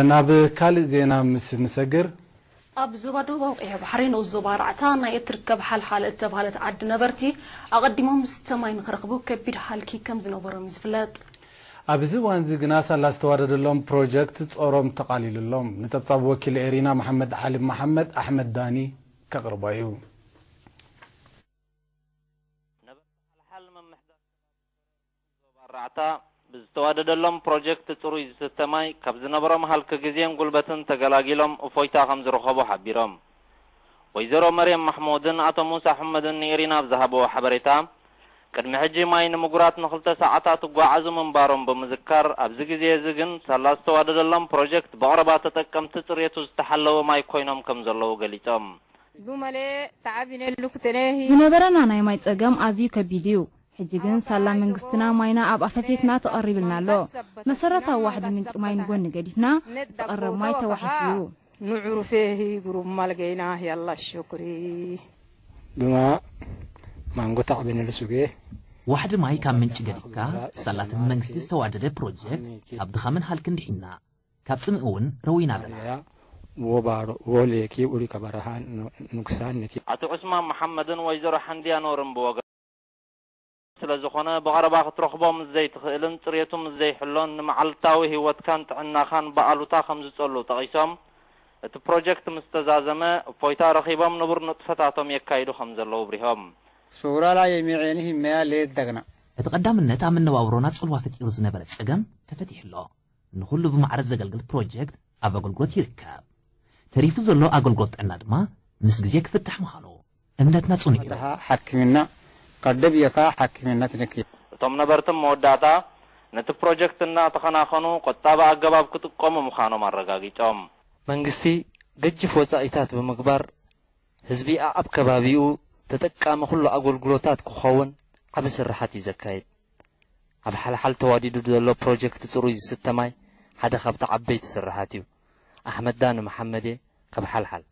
ናብ ካልእ ዜና ምስ ንሰግር፣ ኣብ ዞባ ደቡባዊ ቀይሕ ባሕሪ ንኡስ ዞባ ኣርባዕተ ናይ እትርከብ ሓልሓል እተባህለት ዓዲ ነበርቲ ኣቐዲሞም ዝስተ ማይ ንኽረኽቡ ከቢድ ሃልኪ ከም ዝነበሮም ዝፍለጥ። ኣብዚ እዋንዚ ግና ሳላ ዝተዋደደሎም ፕሮጀክት ጾሮም ተቓሊሉሎም። ንጸብጻብ ወኪል ኤሪና መሓመድ ዓሊ መሓመድ ኣሕመድ ዳኒ ከቕርቦ እዩ። ሓልሓል ምምሕዳር ዞባ ኣርባዕተ ብዝተዋደደሎም ፕሮጀክት ጽሩይ ዝስተ ማይ ካብ ዝነበሮም ሃልኪ ግዜን ጉልበትን ተገላጊሎም እፎይታ ከም ዝረኸቡ ሓቢሮም። ወይዘሮ መርየም ማሕሙድን ኣቶ ሙሳ ኣሕመድን ንኤሪና ኣብ ዝሃብዎ ሓበሬታ፣ ቅድሚ ሕጂ ማይ ንምጉራት ንኽልተ ሰዓታት ይጓዓዙ ምንባሮም ብምዝካር፣ ኣብዚ ግዜ እዚ ግን ሳላ ዝተዋደደሎም ፕሮጀክት ብቐረባ ተጠቀምቲ ጽሬቱ ዝተሓለወ ማይ ኮይኖም ከም ዘለዉ ገሊጾም። ዝነበረና ናይ ማይ ጸገም ኣዝዩ ከቢድ እዩ። ሕጂ ግን ሳላ መንግስትና ማይና ኣብ ኣፈፌትና ተቐሪብልና ኣሎ። መሰረታዊ ዋሕዲ ምንጪ ማይ ንጎኒ ገዲፍና፣ ዝቐረብ ማይ ተዋሒሱ እዩ። ንዕሩፌ ግሩም ማልገይና ያላ ሽኩሪ ድማ ማንጎ ታዕበነ ልሱጌ ዋሕዲ ማይ ካብ ምንጪ ገዲፍካ፣ ሳላ እቲ ብመንግስቲ ዝተዋደደ ፕሮጀክት ካብ ድኻምን ሃልክን ድሒንና፣ ካብ ጽምኢ እውን ረዊና ኣለና። ወባሮ ወሌኪ ኡሪ ከበረሃ ንጉሳን ነቲ ኣቶ ዑስማን መሓመድን ወይዘሮ ሓንድያ ኖርን ብወገኖም፣ ስለ ዝኾነ ብቐረባ ክትረኽቦ ምስ ዘይትኽእልን ጽሬቱ ምስ ዘይሕሎን ንመዓልታዊ ህይወትካን ጥዕናኻን ብኣሉታ ከም ዝጸሉ ጠቒሶም፣ እቲ ፕሮጀክት ምስ ተዛዘመ እፎይታ ረኺቦም ንቡር ንጥፈታቶም የካይዱ ከም ዘለዉ ኣብሪሆም። ሱራ ላይ የሚዔኒ ሂመያ ሌት ደግና። እቲ ቀዳምነት ኣብ መነባብሮና ጽልዋ ፈጢሩ ዝነበረ ጸገም ተፈቲሑ ኣሎ። ንኹሉ ብማዕረ ዘገልግል ፕሮጀክት ኣብ ኣገልግሎት ይርከብ። ተሪፉ ዘሎ ኣገልግሎት ጥዕና ድማ ምስ ግዜ ክፍታሕ ምዃኑ እምነትና ጽኑዕ እዩ። ሓክምና ቀደብ የካ ሓክምና ትንክ እቶም ነበርቲ ኣብ መወዳእታ፣ ነቲ ፕሮጀክት እናተኸናኸኑ ቆጣቢ ኣገባብ ክጥቀሙ ምዃኖም ኣረጋጊጾም። መንግስቲ ገጅፍ ወጻኢታት ብምግባር ህዝቢ ኣኣብ ከባቢኡ ተጠቃሚ ኩሉ ኣገልግሎታት ክኸውን ዓቢ ስርሓት እዩ ዘካይድ። ኣብ ሓልሓል ተዋዲዱ ዘሎ ፕሮጀክት ጽሩይ ዝስተ ማይ ሓደ ካብቲ ዓበይቲ ስርሓት እዩ። ኣሕመድ ዳኒ መሓመዴ ካብ ሓልሓል።